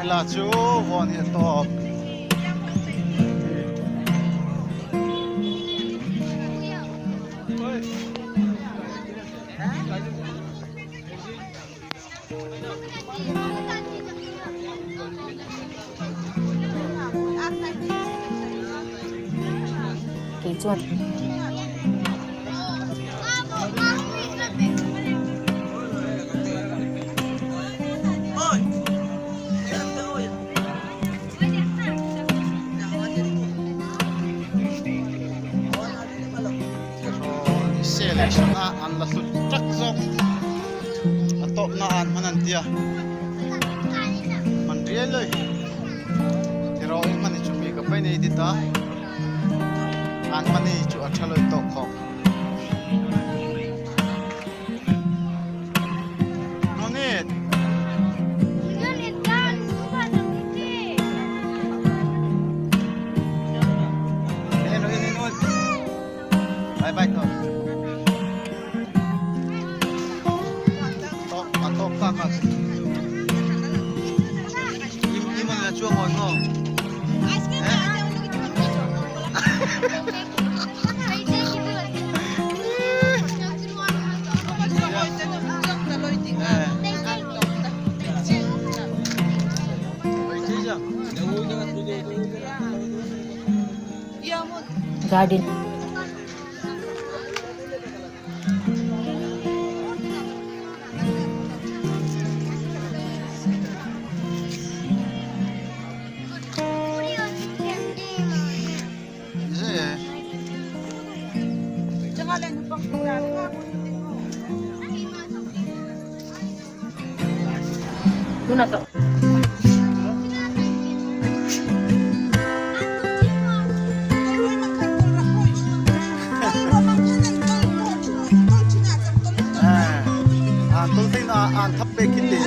Hela chu vawn hi a tawp. Kei chuan. Selection a an la hlut tak zawk a tawp na an hman an tia man riai lui tiraw in hman hi chu mi ka pai nei dit a an hman hi chu a tha lui tawh khawp Nonit Bye bye to. Top a top ta ka. Im im an la chuang on ngo. Garden. Tunah ka. An tul thei na an thap pe khi te.